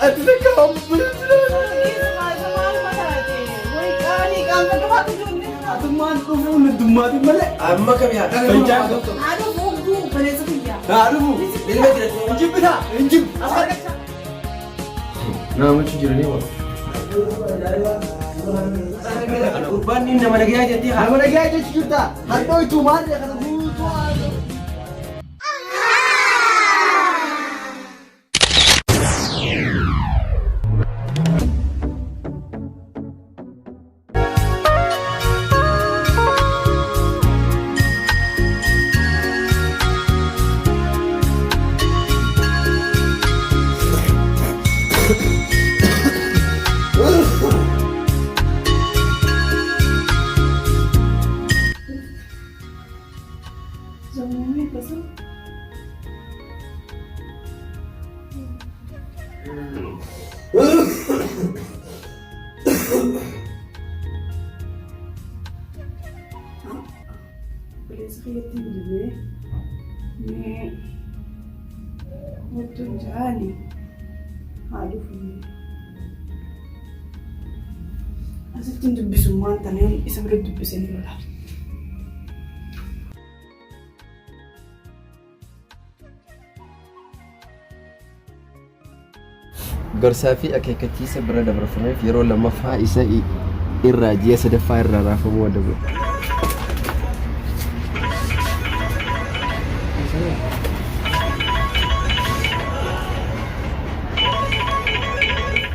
Ati takka Atummaan dhufuun heddummaati malee. Amma kami haa Finjaan. Haa dhufu. Ilma jira. Hin jibbitaa. Hin jibbu. Namichi jiranii waa. Gurbaan inni nama nagayaa jettee haa. Nama nagayaa jechuu jirta. Hadhooytu maal kana guutuu haadha. Obboleessa kiyyatti hin dibee mee kottu jaani haa dhufu. Asitti hin dubbisu maan tana isa bira dubbisanii lola. Gorsaa fi akeekkachiisa bira dabarfameef yeroo lammaffaa isa irraa ji'a sadaffaa irraa raafamuu adabu.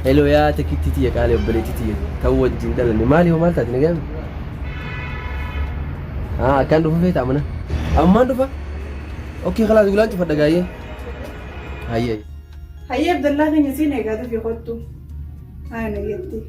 Hello yaa takkitti tiyya qaalii obboleettii tiyya tan wajjin dhalanne maali hoo maal taate nagaan? Haa akkaan dhufu feeta amana. Ammaan dhufa? Okkee kalaas gulaan cufadha gaayyee. Hayyee. Hayyee Abdallaa keenya siin eegaa dafii kottu. Haa nageetti.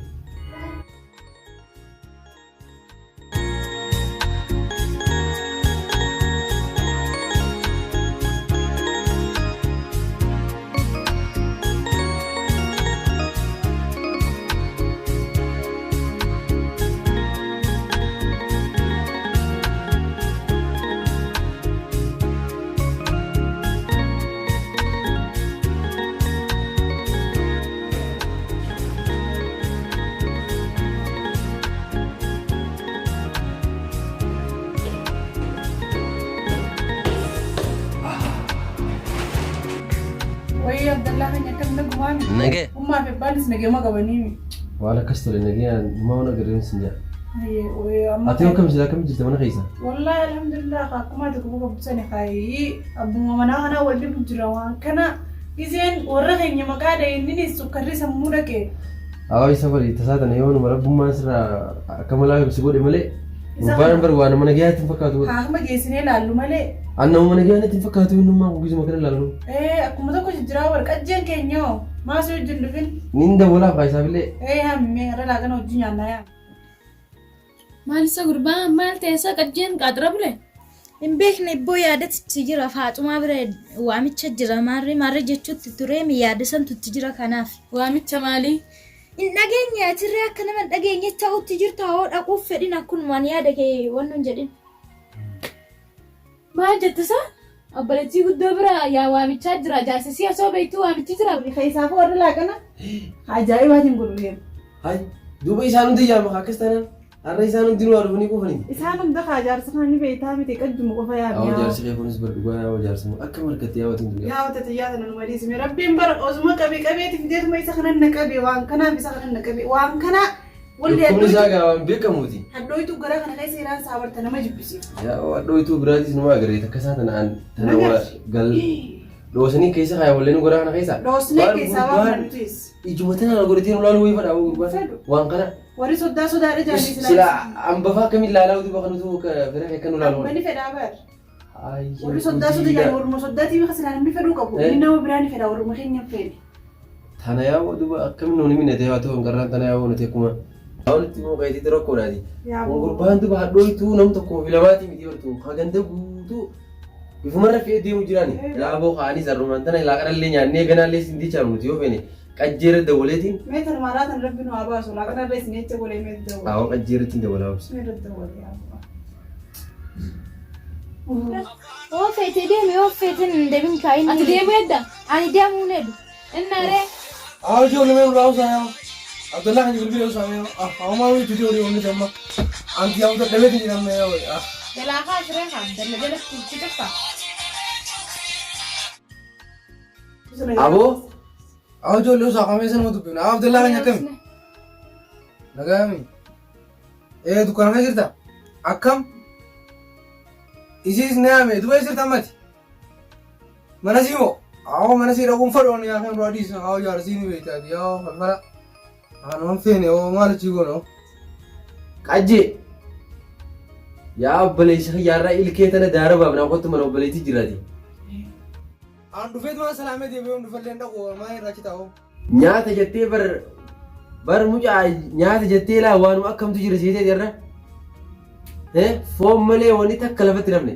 Wayii Abdallaa keenya akkam nagumaan. Nagee. Ummaa fi abbaanis nageema qabanii. Waan akkas tole nagayaan maal agarreen sin jaa. Wayii amma. Ati akkam silaa akkam jirta mana keessa? Wallahi alhamdulillah akkuma ati quba qabdu sani kaayi abbuma manaa kanaa wal dhibu jira waan kana gizeen warra keenya maqaa dha'inninis sukkarri sammuu dhaqe. Awaa isa bari tasaa tana yoo numa rabbummaan sirraa akka malaa si godhe malee Isa gurbaan bar waan mana gayaatti hin fakkaatu. Haa amma geessinee laallu malee. An nama mana gayaatti hin fakkaatu innummaa gugizuma kana laallu. Ee akkuma tokko jijjiraa bar qajjeen keenya hoo maasii wajjin dhufin. Nin dawwalaaf haa isaafillee. Ee hammee irra laaqana hojii nyaannaa yaa. Maal isa gurbaa maal ta'e isa qajjeen qaaxira bule? Hin beekne ibboo yaadatitti jira faaxumaa bira waamicha jira maarree maarree jechuutti tureemi yaada santu itti jira kanaaf. Waamicha maalii? Hin dhageenye atirree akka nama hin dhageenye ta'utti jirta hoo dhaquuf fedhin akkunumaan yaada kee wannu hin jedhin. Maal jette isa? Obboleettii guddoo bira yaa waamichaa jira jaarsi si osoo beektuu waamichi jira. Keessaafuu warri laaqana ajaa'ibaatiin godhu deemu. Hay duuba isaan hundi yaama akkas taanaan har'a isaan hundi nu dhufanii quufanii. Isaan hunda kaa jaarsa kana ni beektaa miti qajjuma qofa Awwa yaabni. jaarsi kee kunis bar dhugaa yaa'u jaarsi moo akka markatti yaa'uutiin dhugaa. Yaa wata xiyyaa tana numa dhiisime rabbiin bara osuma qabee qabeeti fideetuma isa kanan na qabe waan kanaaf isa kanan na qabe waan kana walli Dhukkubni isaa gaa waan beekamuuti. Hadhooytuu garaa kana keessa iraan isaa barta nama jibbisiiftu. Yaa'u hadhooytuu biraatis numa agarree takka isaa tana an tana waa gal dhoosanii keessa kaaya wallee garaa kana keessa. Dhoosnee Waan keessaa gurbaan baafna nutis. Ijuma tana godhatee nu laaluu wayii fadhaa gurbaan Fedhu. waan kana. Warri soddaa sodaadha jaanii Sila ambafaa akkamiin laalaa utuu bakka nutu fira kee kan nu laalu. Amma ni fedhaa bar. Warri soddaa sodaa jaanii warruma soddaatii bika silaa namni fedhuu qabu. Inni nama biraa ni fedha warruma keenya hin feene. Tana yaa'u duuba akkamiin nuuni minate haa ta'u qarraan tana yaa'u nuti akkuma. Yaa'u nuti immoo qayyitiitti rakkoodhaati. Yaa Kun gurbaan duuba hadhooytuu nam tokkoo fi lamaatii miti bartu haganda guutuu bifumarra fe'ee deemu jiraani. Yaaboo ka'anii zarrumaan tana laaqanallee nyaannee ganaallee sin dichaanu nuti yoo feene qajjeera dawwaleetiin. Mee tanuma alaa tan rabbi nu haa baasu laaqana irra isin jecha golee mee dawwale. Awwa qajjeeratti hin dawwalaa obsa. Mee dawwale yaa abbaa. Yoo feete deemi yoo feete hin deemin kaa inni. Ati deemuu edda? Ani deemuu hin hedu. Inna ree? Haa ijoollee mee nurraa usaa yaa. Abdallaa kan bilbila usaa mee. Ah haa maa wiitu ijoollee onni tamma. Anti yaa dadhabeeti jedhan mee yaa. Ah. Jalaa kaa siree kaa dalla jalatti itti cufta. Aboo Haa ijoollee usaa kamee sanuma dubbifna. Haa Abdallaa kan akkami? Nagaami. Ee dukkana keessa jirta? Akkam? Isiis ni yaame duba jirta ammati? Mana sii moo? Awoo mana sii dhaquun fadhoon yaa kan duraa dhiisa. Awoo jaarsii ni beektaati. Awoo falfala. Anuman feene oo maal achii goona? Qajjee. Yaa obboleessa kiyyaarraa ilkee tana daara baafnaa kottu mana obboleettii jirati. An dhufeet waan salaamee deebi'uun dhufallee hin dhaqu maal irraa achi taa'u? Nyaata jettee bar bar mucaa nyaata jettee laa waanuma akkamtu jira seetee irra. Eh foon malee wanni takka lafatti nafne.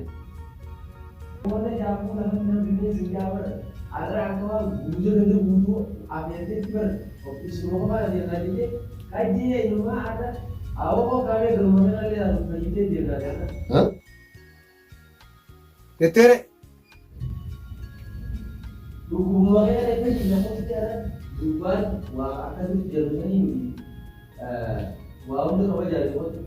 Warra jaafuu lafatti namni bineensi hin bar har'a akka waan guutuu ganda guutuu afeerteetti bar isuma qofaa afeertaa jettee qajjee inumaa har'a awoo kaamee galuma kanallee fayyitee deemtaa jirta. Jetteere. Dhukkubuma kana irratti lakkoofsi irra gurbaan waa akkasitti jedhamanii miti waa hunda qaba jaalatu.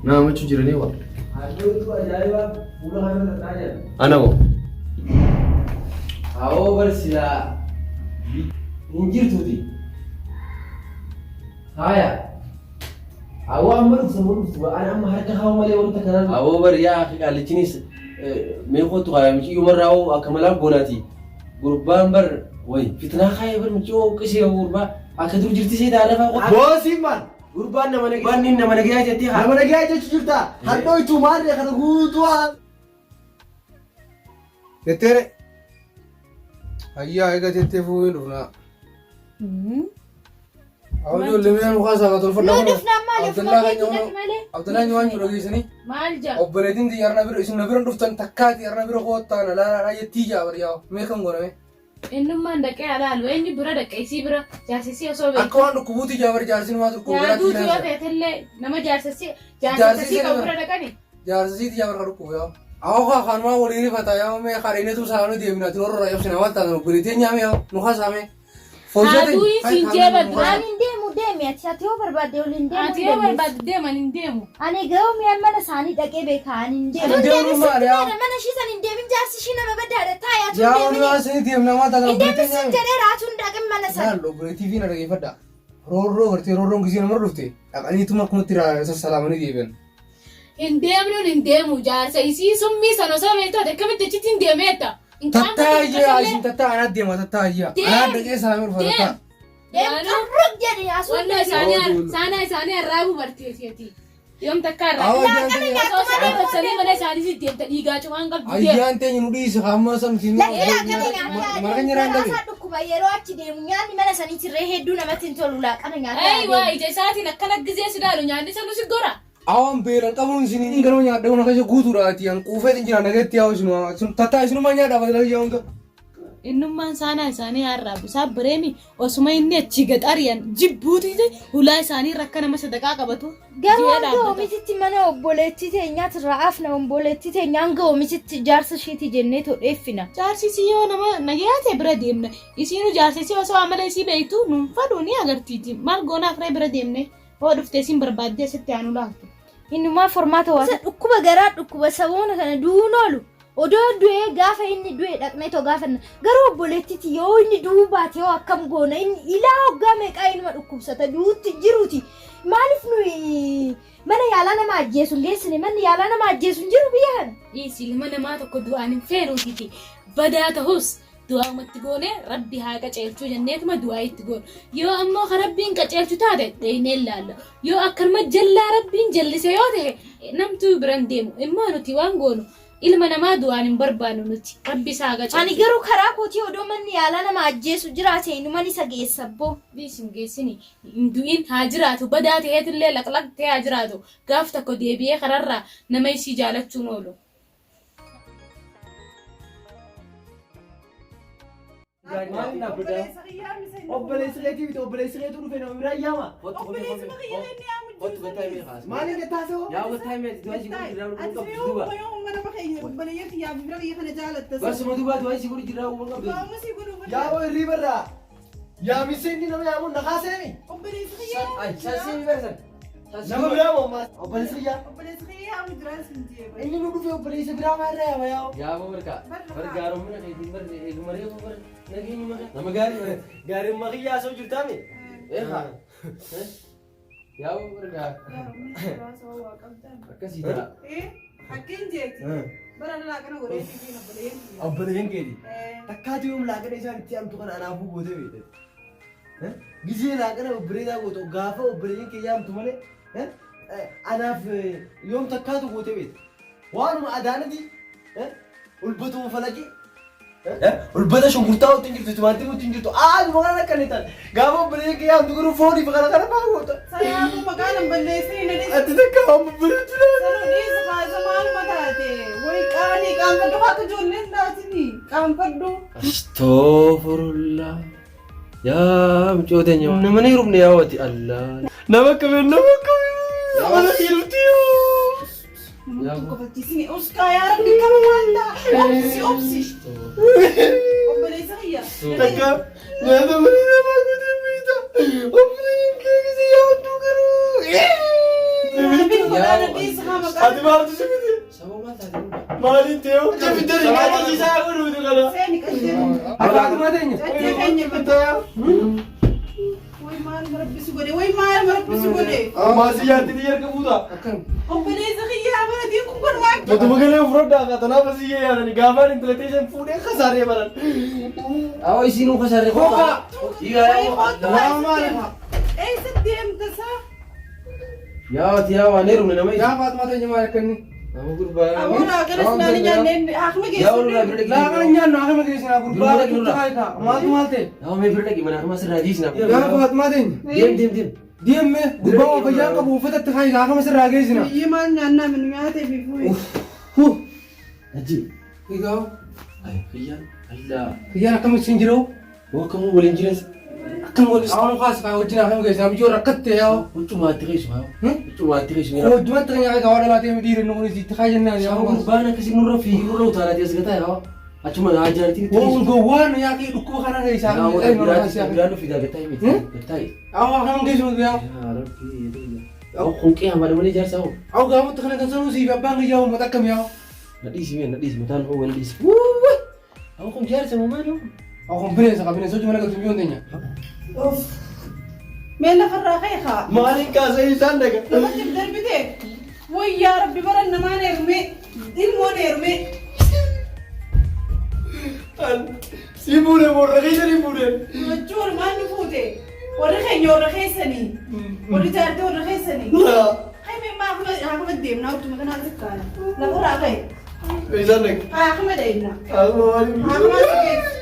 Nama machuu jiranii waa. Haadhoitu ajaa'ibaa fuula kana irra jira. Ana moo? Awoo bar silaa hin jirtuuti. Haaya. Awoo amma dhuftu amma dhuftu ani amma harka kaa'u malee wanta kanaan. Awoo bar yaa akhi qaallichinis mee kootu kaaya michiyyuu marraa hoo akka malaa goonaati. Gurbaan bar way fitnaa kaaya bar michiyyoo qisee gurbaa akka dur jirti see ta'a lafa qofa. Boosiin maal? Gurbaan nama nagayaa. Gurbaan nama nagayaa jettee haa. Nama nagayaa jechuu jirta. Hadhooytuu maarree kana guutuu haa. Jetteere. Hayyaa eega jettee fuudhee dhufnaa. Awwa ijoollee mee nu kaasaa ka tolfadha Nu kunoo. dhufnaan maali ofuma Abdallaa kan keetii dhaqi nyaannu malee. Abdallaa waan jiru dhageessanii. Maal jaa? Obboleettiin tiyya arna bira isin na bira dhuftan takkaati arna bira koottaa na laalaa jettii jaa bari yaa mee kan goona mee. Innummaan dhaqee alaalu eenyu bira dhaqe isii bira jaarsisii osoo Akka beektu. waan dhukkubuuti jaa bari jaarsin waa dhukkubu Yaa garaatti duutu yoo nyaata. ta'etellee nama jaarsisii Jaarsisii jaarsisii qabu nama- bira dhaqani. Jaarsisiiti jaa bari ka dhukkubu yaa. Awwa kaa kanumaa walii rifata yaa mee kaadhineetu salaamni deemina ati warra cabsina waan taatan obboleettiin nyaame yaa nu kaasaame. Haa du'ii siin jeeba dura. Ani hin deemu deemi ati ati yoo barbaadde waliin deemuu Ati hin yoo dandeessu. barbaadde deeman hin deemu. Ani garuu mi'a mana isaanii dhaqee beeka ani hin deemu. Hin deemu maali yaa? Mana ishii san hin deemin jaarsi ishii nama badaadha taa'i ati Yaa hin warra deemini. asii deemna waan taatan Hin deemin obboleettiin siin nyaame. jedheera ati hin dhaqin mana sana. Laal obboleettii fi na dhageeffadha. Roorroo gartee roorroon gisee nama dhufte dhaqaniituma akkumatti sassalaamanii deebi'an. Hin deemnuun hin deemu jaarsa isii summii sana osoo beektu ati akkamitti achitti hin deemeetta. Hin Tattaa qaanfatu ayyaa tasallee. isin tattaa anaa deema tattaa ayyaa. Deem. Anaa dhaqee salaamee dhufa Deem. tattaa. Deem xurrug jedhi asuu Wannoo isaanii saanaa isaanii arraabuu barteeti. Yoom takka Awwa arraabuu. ayyaan teenya Osoo isaan tolchanii mana isaanii si deemta dhiigaa cumaan qabdu deem. ayyaan teenya nu dhiisi hamma san siin Lakki laaqana nyaataa mara nyaraan dhabe. Garaasaa dhukkuba yeroo achi deemu nyaanni mana sanii tirree hedduu namatti hin tolu laaqana nyaataa Ayiwaa deemu. ija isaatiin akkana gizee si ilaalu nyaanni sanuu si gora. Awwan beelan qabuun isin hin ganama nyaadha kun keessa guutuudha ati an quufeet hin jira nageetti yaa isin tattaa isinumaa nyaadha badala yaa hunda. Innummaan saanaa isaanii arraabu isaa bireemi osuma inni achii gad ari'an jibbuuti hulaa isaanii rakka nama sadaqaa qabatu. Garuu ji'ee hanga dhaabbata. oomishatti mana obboleettii teenyaati irraa afna obboleettii teenya hanga oomishatti jaarsa isheeti jennee todheeffina. Jaarsisi yoo nama nagayaa ta'e bira deemna. Isiinu jaarsisi osoo amala isii beektu nuun fadhu ni agartiiti. Maal goonaaf ree bira deemne? Hoo dhuftee isiin barbaaddee asitti aanu laaltu. Innumaa formaata waa dhukkuba garaa dhukkuba saboona kana du'uun oolu. Odoo du'ee gaafa inni du'e dhaqnee too gaafanna. Garuu obboleettiti yoo inni du'uu baate hoo akkam goona inni ilaa hoggaa meeqaa inuma dhukkubsata du'uutti jiruuti. Maaliif nuyi mana yaalaa nama ajjeesu hin geessine manni yaalaa nama ajjeesu hin jiru biyya kana. Dhiisi ilma namaa tokko du'aan hin feenuutiti. Badaa ta'us du'aumatti goone rabbi haa qaceelchuu jenneetuma du'aa itti goona. Yoo ammoo ka rabbiin qaceelchu taate dheeynee ilaalla. Yoo akkanuma jallaa rabbiin jallise yoo ta'e namtuu biran deemu. Immoo nuti waan goonu ilma namaa du'aan hin barbaannu nuti. Rabbi isaa haa Ani qaceelchu. garuu karaa kootii odoo manni yaalaa nama ajjeesu jiraate inuman isa geessa abboo. Dhiisi hin geessini. Hin du'in haa jiraatu. Badaa ta'eetillee laqlaq ta'ee haa jiraatu. Gaaf tokko deebi'ee kararraa nama isii jaalachuun oolu. Obboleessa kiyyaa misa inni. Obboleessi keetii miti obboleessi keetu dhufe nama biraa yaama. Obboleessuma kiyya inni yaamu jiru. Maaliin jettaa soo? Yaa wattaa himee ati du'aa si godhu jirraa Ati qabdu yoo duuba. yoo mana bakka obboleeyyan kiyyaa fi bira kiyya kana jaalatta. Barsuma duuba du'aa si godhu jirraa uuman qabdu. Du'aama si godhu. Yaa boo hirriiba irraa. Yaamisse inni nama yaamuun na kaaseemi. Obboleessi kiyyaa. Ay, sassii barsan. Nama biraa moo ammaas? Obboleessi kiyyaa. Obboleessi kiyyaa amma jiraan sin jee. Inni nu dhufe obboleessa biraa maalirraa yaama yaa'u? Yaaboo barkaa. Bar gaaromina keetiin bar eeguma reefu bar nageenyuma kee. Nama gaarii bar. Gaarummaa kiyyaa osoo jirtaami? Eegaa. Yaaboo barkaa. Akkasii ta'a. Hakkiin jeeti. Bara laaqana godhee fiigiin obboleeyyan kiyya. Obboleeyyan keeti. Takkaatu yoom laaqana isaan itti amtu kana anaafuu gootee beekte. Gizee laaqana obboleessaa gootu gaafa obboleeyyan kee yaamtu malee anaaf yoom takkaatu gootee beekte. Waanuma adaanati ulbatuma falaqii Ulbata shunkurtaa wajjin jirtu, timaatimii wajjin jirtu, aaduma kana akka inni taate. Gaafa obboleeyyan kee yaamtu garuu foonii fi kana kana fa'aa goota. Sanaafuu maqaa nan balleessee na dhiisi. Ati takka waan babbareedu laata. Sana dhiisi kaasa maaluma taate. Way qaanii qaanfadhu akka ijoolleen taatini qaanfadhu. Astoofurullah. Yaa mucoo teenya. Nama ni heerumne yaa wati Allah. Nama akkamii nama akkamii mana heerumti yoo. Namatti kofalchiisini uskaa yaa rabbi kama waan ta'a. Obsi obsi. Obboleessa kiyya. Takka nyaata malee namaa gootee beekta. Obboleeyyan kee gisee yaamtu garuu. Rabbi godhaa dhiisi haa maqaa. Ati maaltu si fide? Sababa maal taate hunda? Maaliin ta'e hojii fiddee nyaata ciisaa godhuutu kana. Seeni qaccee. Afaatuma teenya. Qaccee keenya Way maal rabbi si godhe way maal rabbi si godhe. Maasii yaatti ni erga buuta. Akkam. Obboleessa kiyya amana diin kun kun waan. Matuma galee fudhadhaa kaa tanaaf asii yaadani gaafaan intala teessan fuudhee kasaaree baran. Awwa isiinuu kasarre Koka. Way kottu eessa deemta saa? Yaa wati yaa waan heerumne nama Yaa Faatuma teenya maal akka inni? Nama gurbaa. Aboo laaqana sinaan nyaanneen haakma Yaa walirraa geessu. bira dhaqi. Laaqana nyaannu akkama geessinaa gurbaa Durba dhaqi tuttu kaayitaa. Maaltu maal ta'e? Yaa mee bira dhaqi mana akkuma sirraa jiisna. Yaa Faatuma teenya. Deem deem deem. Deemme gurbaa waa fayyaa qabu uffatatti kaayitaa akkama sirraa geessina. Biyyi maal nyaannaa minu nyaatee fi fuuyi. Huh. Ajji. Egaa Ay kiyyaan Allah. kiyyaan akkam isin jiru? Hoo akkamuu waliin jiran Akkam waliin Awwan kaas kaa wajjin akkam geessinaa biyyoo rakkatte yaa. Huccumaatti keessu haa. Huccumaatti keessu. Hojjumatti kan nyaata waan dhalaatee dhiirri nu kunis itti kaa jennaan yaa. Sababa gurbaan akkasii nurra fiigee nurra utaalaati as gataa yaa. Achuma haa jaartiin itti Waan keessu. gowwaan yaa kee dhukkuba kana keessaa Yaa wata biraatti biraan dhufi gaa gataa himiti. Gataa himiti. Awwa akkam geessu yaa. Yaa rabbi. Awwa kunqee hamaadha malee jaarsa hoo. Awwa gaafatti kana kan sanuu siif abbaan kiyyaa uummata akkam yaa. Na dhiisi mee na dhiisi mataan hoo wal dhiisi. Awwa kun jaarsa moo maali hoo? Awwa kun bineensa ka bineensa hojii mana galtu biyyoon teenya. Of. Mee lafarraa ka'e kaa. Maaliin kaasee isaan dhaga? Lafatti darbite. Way yaa rabbi bara namaan heerumee ilmoon heerumee. Si fuudhe warra keessa ni fuudhe. Jechuun maal nu fuute? Warri keenya warra keessanii. Warri jaartee warra keessanii. Haymee maa akkuma deemnaa utuma kanaa xiqqaana. Lafarraa ka'e. Isaan dhaga. Haa akkuma deemna. Akkuma maaliin Akkuma si geessu.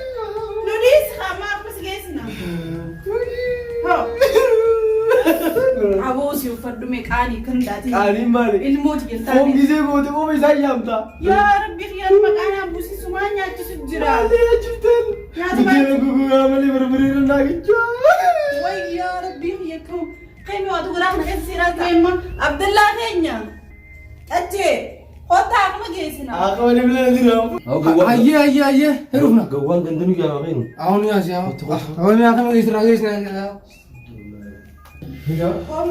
Nu dhiisi haa maa akkuma si geessina. Haa. Aboo si uffadhu mee qaanii kan daati. Qaaniin maali? Ilmooti Foon jettaan. gisee goote qofa isaan yaamta. Yaa rabbi kiyyaan maqaa naa buusisu maa nyaachisu jira. Maali achiiftan? Nyaata Biddeena guguraa malee barbaree irra naagichaa. Way yaa rabbi kiyya kam. Keenya waatu garaa kana keessa seeraa ta'emma. Abdallaa keenya. Qaccee. Kottaa akkuma geessina. Akka malee bila jira. Hayyee hayyee hayyee hir'ufna. Gawwaan gandanu jaamaa keenu. Awwan yaasi yaa. Awwan yaa akkam geessinaa geessinaa.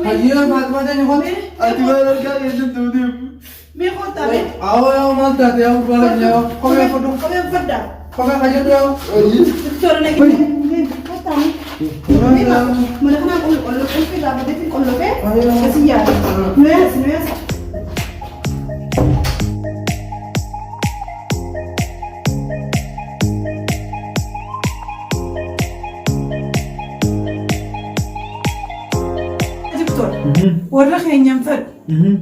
Hayyee Faatuma teenya kottu. Ati maal harkaa keessatti deemu? Mee kottaa mee. Awwa yaa maal taate yaa gurbaa keenya yaa kophee fudhu. Kophee uffadhaa. Kophee fayyadu yaa. Doktora nagee. Kottaa mee. Mana kanaa qulqulluu irraa badeetiin qollofee asii yaada. Nu yaasi nu yaasi. Warra keenyan fedhu.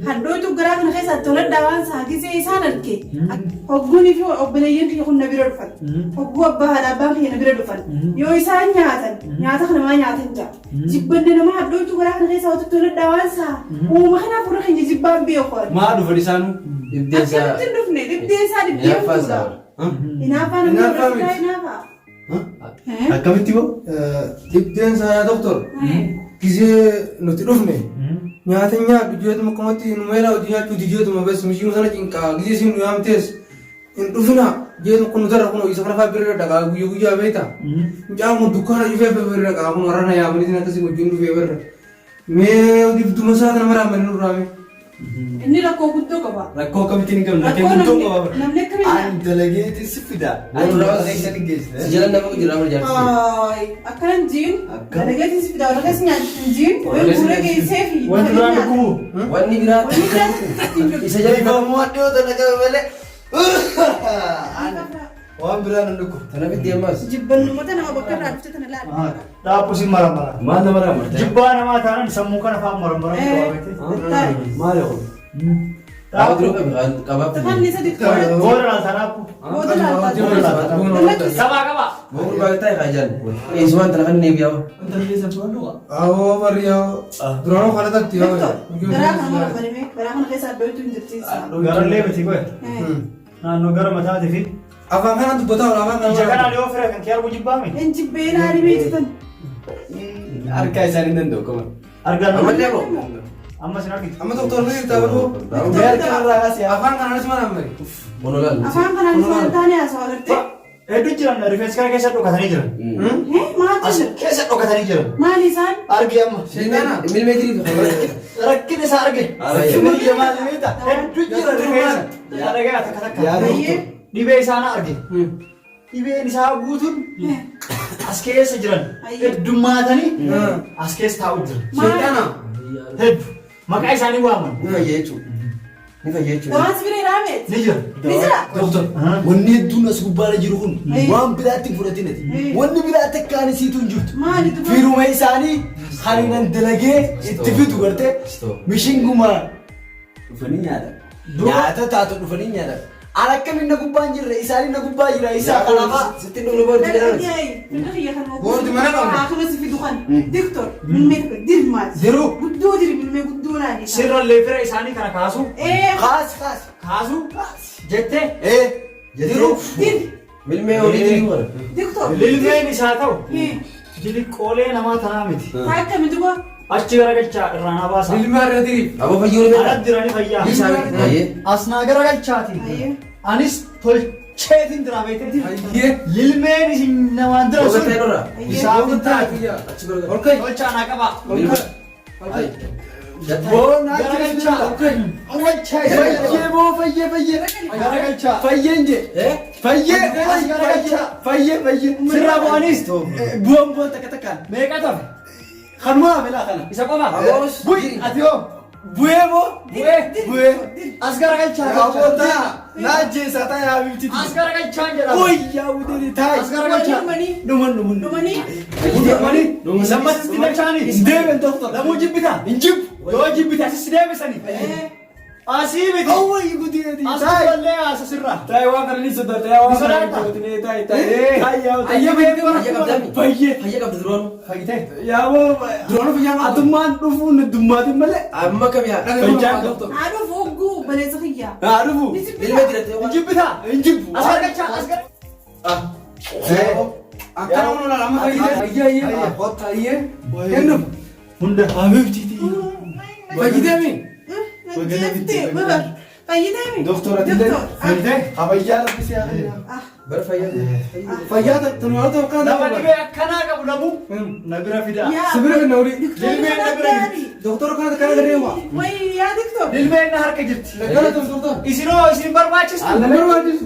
Hadhootu garaa kana keessaa toladhaa waan isaa gisee isaan arge. Hogguunii fi obboleeyyan kiyya kun na bira dhufan. Hogguu abbaa haadha abbaan kiyya na bira dhufan. Yoo isaan nyaatan nyaata kana maa nyaatan jaa. Jibbanne nama hadhootu garaa kana keessaa wata toladhaa waan isaa. Uuma kanaaf warra keenya jibbaan beeku. Maa dhufan isaanuu? Dhibdeen isaa. Akkamitti hin dhufne dhibdeen isaa dhibdee Hinaaffaa hamtuudha. isaa. Hinaaffaa namni Hinaaffaa warra miti. hinaafaa. Akkamitti boo? Dhibdeen isaa yaa doktor gisee nuti dhufne nyaata nyaadhu jeetuma akkamatti nu meelaa hojii nyaachuu dijeetuma bes mishiin sana cinqaa gisee isin nu yaamtees Hin dhufina jee tokko nu darra kun isa kana fa'aa bira dhaqaa guyyaa guyyaa beektaa. Mucaan kun dukkaana cufee bira dhaqaa kun warra na yaamanii akkasii wajjin dhufee barra. Mee dibduma isaa kana maraa manii nurraa mee. Inni rakkoo guddoo qaba. Rakkoo akkamitti ni qabna? Rakkoo Rakkoo namni qaba. namni akkamiin An dalageeti si fida. Waan duraa Isa ni geessite. Si jala nama jira amma jaarsi. Ay, akkanan jiin Akkam. dalageetiin si fidaa warra keessa nyaachisuun jiin Warra wayii keessa guuree geessee fi Wanti biraan dhukkubu. Wanni biraa Wanni biraa hin jiru. isa jala Dibamuu dhiyoo tana qabe malee. Waan biraa nan dhukkubu. tana fiddi ammas. Jibbannummoota nama bakka irraa dhufte tana laala. Dhaabbu sin maramara. Maal nama raamarta? Jibbaa namaa taanaan sammuu kana fa'aa maramara. Taa'e. Maal yoo? Qaaba duruu qabi qabaaf. Tafanni isa diktoora. Booda laata dhaabbu. Booda laata. Qabaa qabaa. Boqul baay'ee taa'e kaajaan. Eessumaan tana kan neebiyaa. Awoo bariyaa duraanuu kana tatti yoo. Garaa kana mara barime garaa kana keessa addooytu hin jirti. Garallee miti goe. Naannoo gara mataatii fi Afaan kanaan dubbataa oola afaan ija kanaan. kanaan yoo fira kan kee argu jibbaame. Hin jibbeenaa ni beektan. Harka isaanii danda'u qaban. Argaa Ammallee moo? Amma sin argitu. Amma doktor ni jirta baruu. Mee harka irraa kaasi. Afaan kanaanis mana ammari. Monolaan. Afaan kanaan isaan taane haasawaa gartee. Hedduu jiran rifeensa kana keessa dhokatanii jiran. Maaltu As jira? keessa dhokatanii jiran. Maali isaan? Argi amma. Sheexana. Milimeetirii Rakkina isaa arge. Rakkina biyya maali beektaa? Hedduu jira rifeensa. Yaa dhagaa takka takka. Yaa Baay'ee. Dhibee isaa na arge. Dhibeen isaa guutuun as keessa jiran heddummaatanii as keessa taa'u jiran. Sheexana. Hedduu. Maqaa isaanii waaman. Ni fayya jechuudha. Ni fayya jechuudha. Dawaan si bira hidhameet. Ni jira. Ni jira. Doktor, wanni hedduun as gubbaarra jiru kun waan biraatti hin fudhatin ati. Wanni biraa takkaan isiitu hin jirtu. Maali duba? Firuma isaanii kan nan dalagee itti fidu gartee mishinguma dhufanii nyaatan. Nyaata taatu dhufanii nyaatan. An akkamiin na gubbaa hin jirre isaanii na gubbaa jira isaa kanaafaa. Sitti dhufnu boorti jedhamu. Boordi mana qabna. Haakima si fidu kan. Diktor. Milmee tokko dirmaati. Diruu. Guddoo diri milmee guddoo laali. Sirrallee fira isaanii kana kaasu. Ee. Kaasi kaasi. Kaasu. Jettee. Ee. Diruu. Diri. Milmee olii diruu kana. Diktor. Lilmeen isaa ta'u. Diliqqoolee namaa tanaa miti. Akkami duba? Achi garagalchaa irraa naa baasaa. Ilma irra diriif. Aboo fayyuu ni beektaa? Alatti jiranii fayyaa. Isaa baay'ee. As naa garagalchaati. Ayyee. Anis tolcheetiin jira beekte. Ayyee. Lilmeen isin namaan dira Boqotaa sun. irraa. Isaaf hin taatu. Achi garagala. Olkay. Tolchaa naa qabaa. Olkay. Boo naa Garagalchaa. Olkay. Garagalchaa. Fayyee boo fayyee fayyee. Garagalchaa. Fayyeen je. Fayyee Garagalchaa. fayyee fayyee. Sirraa bu'aniis. Bu'an bu'an takka takkaan. Meeqa tafe? Kanuma hafelaa kana. Isa qofa. Aboos. Bu'i ati hoo. Bu'ee moo? Bu'ee. Bu'ee. As garagalchaa. Aboo taa. Naa ajjeesaa taa yaa bifti. As garagalchaan jedhama. Uy yaa budeni taa. As garagalchaa. Dhumanii. Dhuman dhuman. Dhumanii. Dhumanii. Lammas itti galchaanii. Hin deebiin doktor. Lamuu jibbita. Hin jibbu. Yoo jibbite asis deebisanii. Asii miti. Hawwaii guddinati. As duballee as asirraa. Taa'ee waan kana ni sodaata. Yaa waan Ni kana sodaata? ni taa'ee taa'ee. Taa'ee yaa Ayyee fayyadee bara. Fayya qabdaami. Fayyee. Fayya qabda duraanuu. Fayyitee. Yaa boo. Duraanuu fayyaa qabdu. Atummaan dhufuun heddummaati malee. Amma kam yaa? Fayyaan qabdu. Haadhuuf hogguu obboleessa kiyyaa. Haa dhufu. Ni si Ilma bira. dirattee Hin waan. jibbita. Hin jibbu. As garagalchaa. As garagalchaa. Akkana kun olaanaa amma fayyadee. Ayyee ayyee. Qotta ayyee. Kennuuf. Hunda. Habibtiiti. Fayyadee mi? Jettee babar. Fayyidee mi? Doktor ati illee. Fayyitee. Habayyaa rabbi si haa kennu. Bara fayyaa. Fayyaa tun yoo ta'u akkana Nama ta'u. dhibee akkanaa qabu lamuu na bira fidaa. Yaa. Sibira finna olii. Lilmeen na bira jirti. Doktora kana kana garee waa. Wayi yaa diktor. Lilmeen na harka jirti. Gara tun doktor. Isinoo isin barbaachistu. Nan barbaachisu.